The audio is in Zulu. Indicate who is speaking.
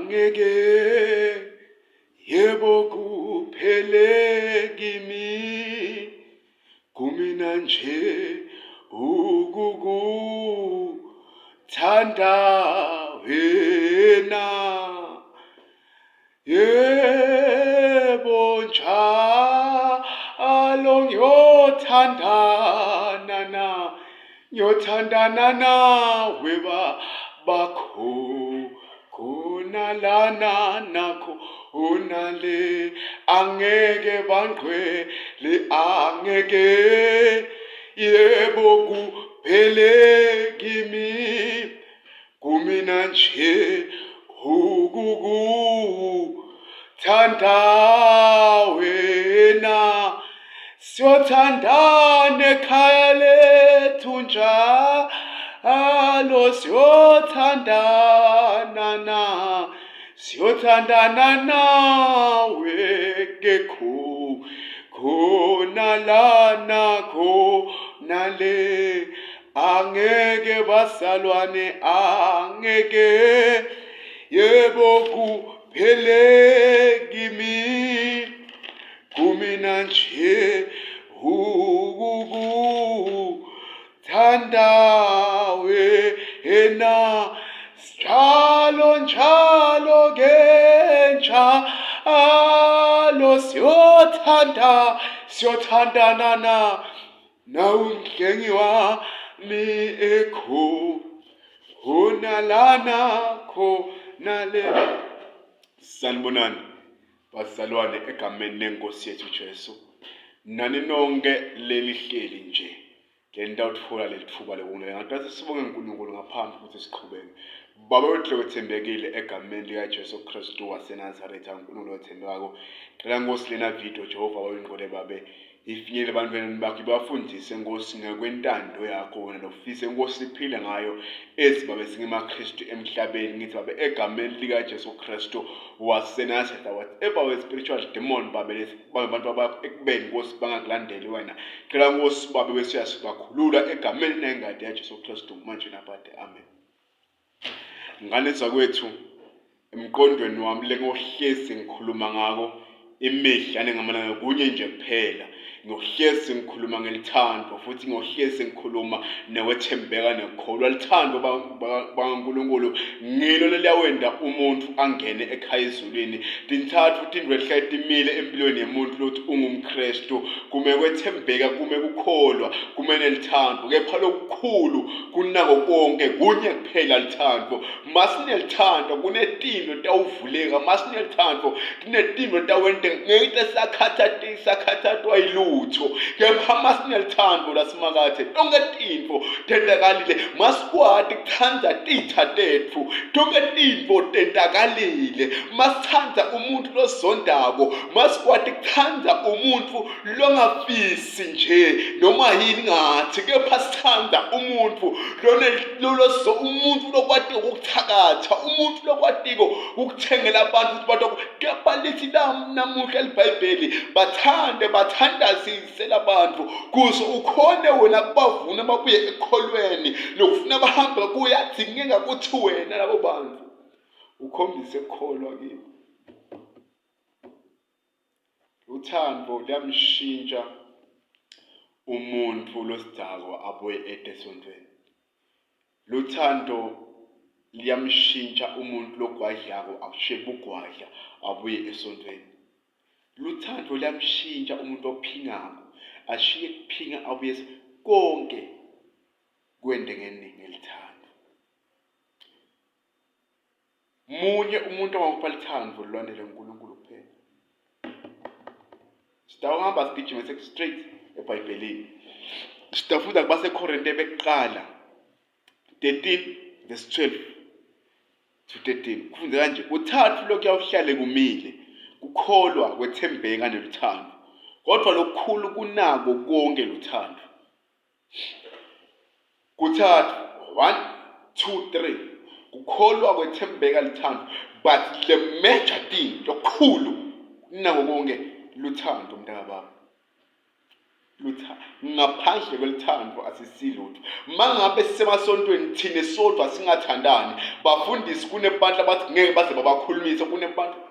Speaker 1: Angeke yebo kuphele kimi kumina nje ukukuthanda wena yebo njalo ngiyothandana na ngiyothandana nawe bakho khona lana nakho unale angeke bangqwele angeke yebo kuphele kimi kumina nje ukukuthanda wena siyothandana ekhaya lethu njalo siyothandana na siyothandana nawe ke khona lana khona le angeke basalwane angeke yebo kuphele kimi kumina nje ukukuthanda wena njalo njalo ke njalo siyothanda siyothandana na nawumhlengi wami ekho khona lana khona le. Sanibonani bazalwane egameni lenkosi yethu Jesu. Nani nonke lelihleli nje lentawutfola lelitfuba lekungena ngathi sibonge uNkulunkulu ngaphambi ukuthi siqhubeke. Baba wethu lokwethembekile egameni likaJesu Kristu waseNazaretha uNkulunkulu othembekako. Cela Nkosi lena video Jehova wayingqole babe ifinyelele ebantwaneni bakho ibafundise Nkosi ngekwentando yakho wena lofise Nkosi siphile ngayo ethi babe singemaKristu emhlabeni ngithi babe egameni likaJesu Kristu waseNazaretha whatever we spiritual demon babe babe abantu bakho ekubeni Nkosi bangakulandeli wena cela Nkosi babe bese uyasibakhulula egameni nengadi yaJesu Kristu manje naphakade amen. Ngane zakwethu emqondweni wami lengohlezi ngikhuluma ngako imihla nengamalanga kunye nje kuphela ngiyohlezi ngikhuluma ngelithando futhi ngiyohlezi ngikhuluma nekwethembeka nekukholwa lithando bakaNkulunkulu ngilo leliyawenda umuntu angene ekhaya ezulwini tintsatfu tintfo letihlale timile empilweni yemuntu lothi ungumKristu kume kwethembeka kume kukholwa kume nelithando kepha lokukhulu kunako konke kunye kuphela lithando masinelithando kunetinto tawuvuleka masinelithando kunetinto tawenteka ngeke sakhatha sakhathatwa yilutho kepha masinelithando lasimakathe tonke tintfo tentakalile masikwati kuthanda titha tetfu tonke tintfo tentakalile masithanda umuntu lozondako masikwati kuthanda umuntu longafisi nje noma yini ngathi kepha sithanda umuntu lolozo umuntu lokwatiko ukuthakatha umuntu lokwatiko ukuthengela abantu ukuthi bantu kepha lithi namuhla libhayibheli bathande bathandazise labantu kuze ukhone wena kubavuna babuye ekholweni nokufuna bahambe kuyadingeka ukuthi wena labo bantu ukhombise kukholwa kibo. Uthando luyamshintsha umuntu losidakwa abuye ete esontweni. Luthando liyamshintsha umuntu logwadlako akushiye bugwadla abuye esontweni. Luthando liyamshintsha umuntu ophingako ashiye kuphinga abuye konke kwende ngeningi elithando. Munye umuntu ongakupha lithando lwanele uNkulunkulu kuphela. Sitawuhamba sigijime straight eBhayibhelini. Sitawufunda kubaseKorinte bekuqala 13 verse 12 to 13. Kufunde kanje, kuthathu lokuyawuhlale kumile, kukholwa, kwethembeka neluthando. Kodwa lokukhulu kunako konke luthando. Kuthathu, 1 2 3 kukholwa kwethembeka lithando but the major thing lokukhulu kunako konke luthando mntaka baba. Lutha ngaphandle kwelithando asisilutho. Mangabe sisemasontweni thina sodwa singathandani, bafundisi kunebantu abathi ngeke baze babakhulumise kunebantu.